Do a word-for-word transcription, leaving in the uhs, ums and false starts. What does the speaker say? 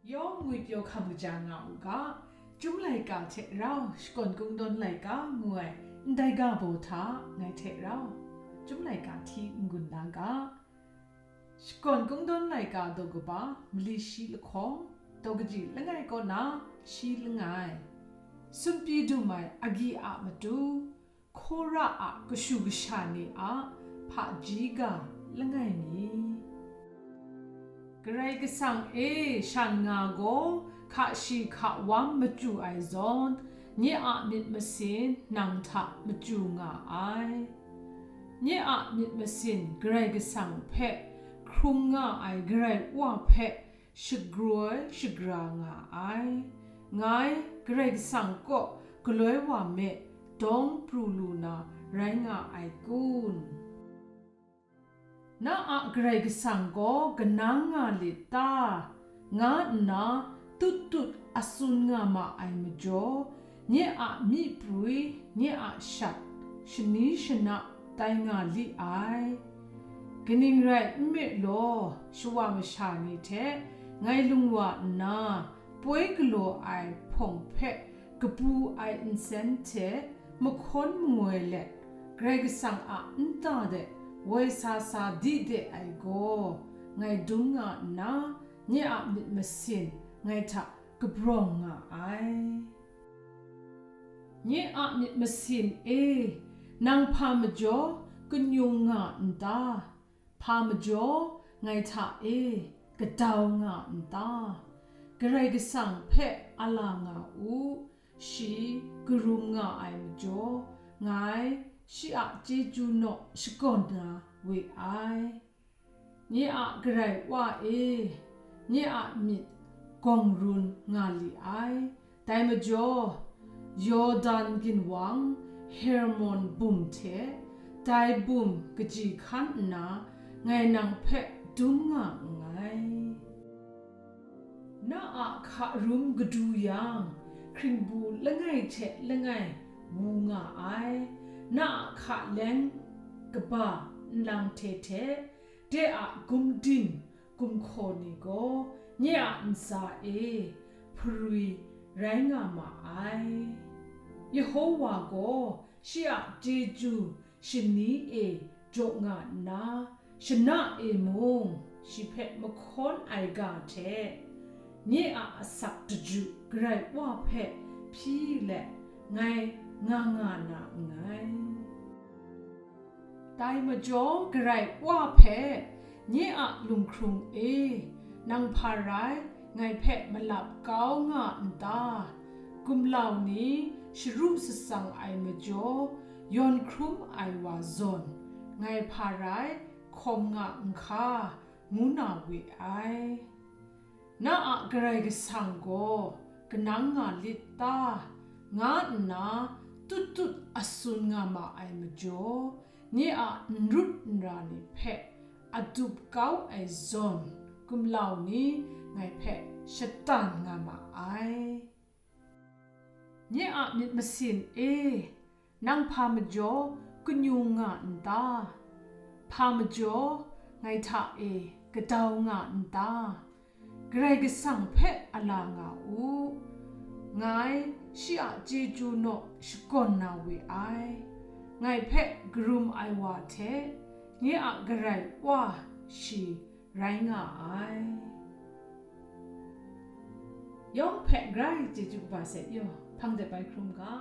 Yawng ngwipyaw hkam kaja nga u ga, Chyum laika hte rau, Shakawn Kungdawn laika ngu ai ndai ga baw hta ngai hte rau Chyum laika hti n-gun la ga. Shakawn Kungdawn laika daw kaba mali shi lahkawng, daw kaji langai kaw na shi langai. Sumpi dum ai agyi a matu, Kora a kashu kasha ni a hpaji ga langai mi. Karai Kasang e shan nga gaw, hka shi hka wam machyu ai zawn, nye a myit masin nang hta machyu nga ai. Nye a myit masin Karai Kasang hpe hkrung nga ai Karai Wa hpe shagroi shagra nga ai. Ngai Karai Kasang kaw galoi wa me dawng pru lu na rai nga ai kun? Na a Karai Kasang gaw kanang nga lit ta? Nga nna tut tut a tsun nga ma ai majaw, nye a myi prwi, nye a shat, shani shana tai nga li ai. Kaning rai nme law, shawa masha ni hte ngai lung wa nna, poi galaw ai hpawng hpe kabu ai nsen hte mahkawn mangoi let, Karai Kasang a nta de woi sa sa di de ai gaw, ngai dum nga nna, nye a myit masin ngai hta kabrawng nga ai. Nye a myit masin e, nang hpa majaw kanyung nga n ta? Hpa majaw ngai hta e kadau nga n ta? Karai Kasang hpe a la nga u, shi karum nga ai majaw, ngai shi a chyeju naw shakawn na we ai. Nye a Karai Wa e, nye a myit gawng run nga li ai. Dai majaw, Yawdan ginwang Hermon bum hte dai bum kaji hkan nna, ngai nang hpe dum nga nngai. Na a hka rum kadu yang, hkringbu langai hte langai wu nga ai. Na a hka leng kaba nlang hte hte, de a gumdin gumhkaw ni gaw nye a ntsa e hparwi rai nga ma ai. Yehowa gaw shi a chyeju shani e jaw nga nna, shana e mung shi hpe mahkawn ai ga hte, nye a asak daju Karai Wa hpe hpyi let ngai nga nga na nngai. Dai majaw Karai Wa hpe, nye a lunghkrung e, nang hpa rai ngai hpe malap kau nga n ta? Gumlau ni sharu shatsang ai majaw, yawn hkrum ai wa zawn, ngai hpa rai hkawm nga n hka, ngu na we ai. Na a Karai Kasang gaw kanang nga lit ta? Nga nna tut tut a tsun nga ma ai majaw, nye a n rut n ra ni hpe a dup kau ai zawn, gumlau ni ngai hpe shatan nga ma ai. Nye a myit masin e, nang hpa majaw kanyung nga n ta? Hpa majaw ngai hta e kadau nga n ta? Karai Kasang hpe a la nga u. Ngai shi a chyeju naw shakawn na we ai. Ngai hpe karum ai wa hte nye a Karai Wa shi rai nga ai. Yawng hpe grai chyeju kaba sai yaw, hpang dep ai hkrum ga.